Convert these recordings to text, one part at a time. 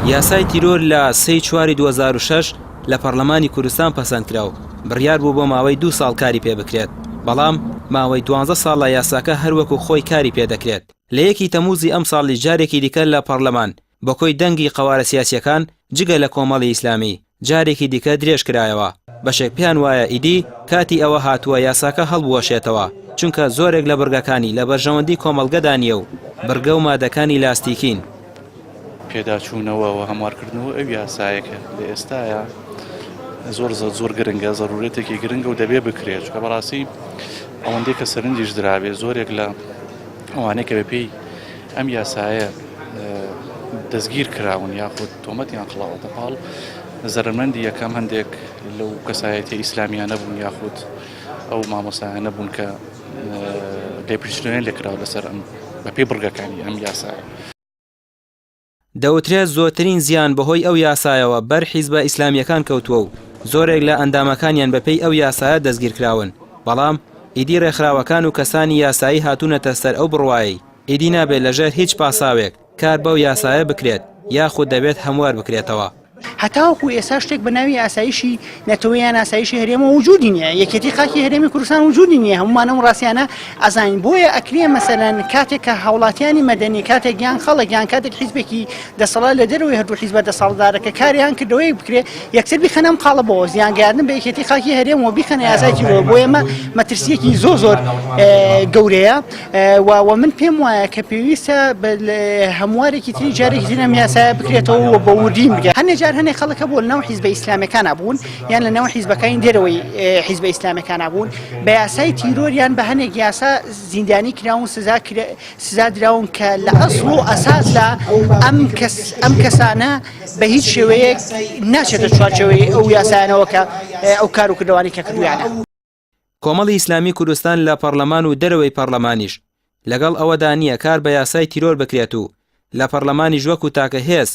یاسای تیرۆر لە سێی چواری 2006 لە پەرلەمانی کوردستان پەسەند کرا و بڕیار بوو بۆ ماوەی دوو ساڵ کاری پێ بکرێت، بەڵام ماوەی دوانزە ساڵە یاساکە هەر وەکو خۆی کاری پێ دەکرێت. لە یەکی تەمووزی ئەمساڵیش جارێکی دیکە لە پەڕلەمان بە کۆی دەنگی قەوارە سیاسییەکان جگە لە کۆمەڵی ئیسلامی جارێکی دیکە درێژ کرایەوە، بەشێک پێیان وایە ئیدی کاتی ئەوە هاتووە یاساکە هەڵبوەشێتەوە، چونکە زۆرێک لە بڕگەکانی لە بەرژەوەندی کۆمەڵگەدا نییە و بڕگە و مادەکانی لاستیکین. پێداچوونەوە و هەموارکردنەوەی ئەو یاسایە کە لە ئێستایا زۆر زۆر گرنگە، زەرورەتێکی گرنگە و دەبێ بکرێت، چونکە بەڕاستی ئەوەندەی کە سەرنجیش درابێ زۆرێک لە ئەوانەی کە بەپێی ئەم یاسایە دەستگیر کراون یاخود تۆمەتیان خڵاوەتە پاڵ زەرمەندی یەکەم هەندێک لەو کەسایەتی ئیسلامیانە بوون یاخود ئەو مامۆسایانە بوون کە لێپرسینەوەیان لێکراوە لەسەر ئەم بەپێی بڕگەکانی ئەم یاسایە. دەوترێت زۆرترین زیان بەهۆی ئەو یاسایەوە بەر حیزبە ئیسلامییەکان کەوتووە و زۆرێک لە ئەندامەکانیان بەپێی ئەو یاسایە دەستگیرکراون، بەڵام ئیدی رێکخراوەکان و کەسانی یاسایی هاتوونەتە سەر ئەو بڕوایەی ئیدی نابێت لەژێر هیچ پاساوێک کار بەو یاسایە بکرێت یاخود دەبێت هەموار بکرێتەوە. هەتاوەکو ئێستا شتێک بە ناوی ئاسایشی نەتەوەی یان ئاسایشی هەرێمەوە وجودی نییە یەکێتی خاکی هەرێمی کوردستان وجودی نییە هەمومان ئەم ڕاستیانە ئەزانین بۆیە ئەکرێ مەسەلەن کاتێک کە هاوڵاتیانی مەدەنی کاتێک یان خەڵک یان کاتێک حیزبێکی دەسەڵات لە دەرەوەی هەردوو حیزبە دەسەڵاتدارەکە کاریان کردەوەی بکرێ یەکسەر بیخەنە ئەم قاڵبەوە زیان گەیاندن بە یەکێتی خاکی هەرێم و بیخەنە یاسای تیرۆر بۆ ئێمە مەترسیەکی زۆر زۆر گەورەیە و و من پێم وایە کە پێویستە هەموارێکی تری جارێکی تر ئەم یاسایە بکرێتەوە و بە وردی بکرێت هەندێک جار هەندێک خەڵک هەبوو لەناو حیزبە ئیسلامیەکانا بوون یان لەناو حیزبەکانی دەرەوەی حیزبە ئیسلامیەکانا بوون بە یاسای تیرۆر یان بە هەنێک یاسا زیندانی کراون سزا سزا دراون کە لە ئەسڵ و ئەساسدا ئەم کەس ئەم کەسانە بە هیچ شێوەیەک ناچێتە چوارچێوەی ئەو یاسایانەوە کە ئەو کار و کردەوانەی کە کردویانە. کۆمەڵی ئیسلامی کوردستان لە پەڕلەمان و دەرەوەی پەڕلەمانیش لەگەڵ ئەوەدا نییە کار بە یاسای تیرۆر بکرێت و لە پەڕلەمانیش وەکو تاکە هێز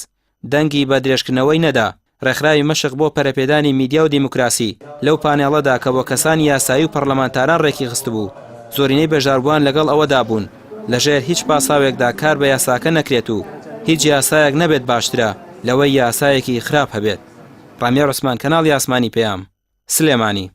دەنگی بە درێژکردنەوەی نەدا، ڕێکخراوی مەشق بۆ پەرەپێدانی میدیا و دیموکراسی لەو پانێڵەدا کە بۆ کەسانی یاسایی و پەڕلەمانتاران ڕێکیخستبوو زۆرینەی بەشداربووان لەگەڵ ئەوەدا بوون لەژێر هیچ پاساوێکدا کار بە یاساکە نەکرێت و هیچ یاسایەک نەبێت باشترە لەوەی یاسایەکی خراپ هەبێت. ڕامیار عوسمان کەناڵی ئاسمانی پەیام، سلێمانی.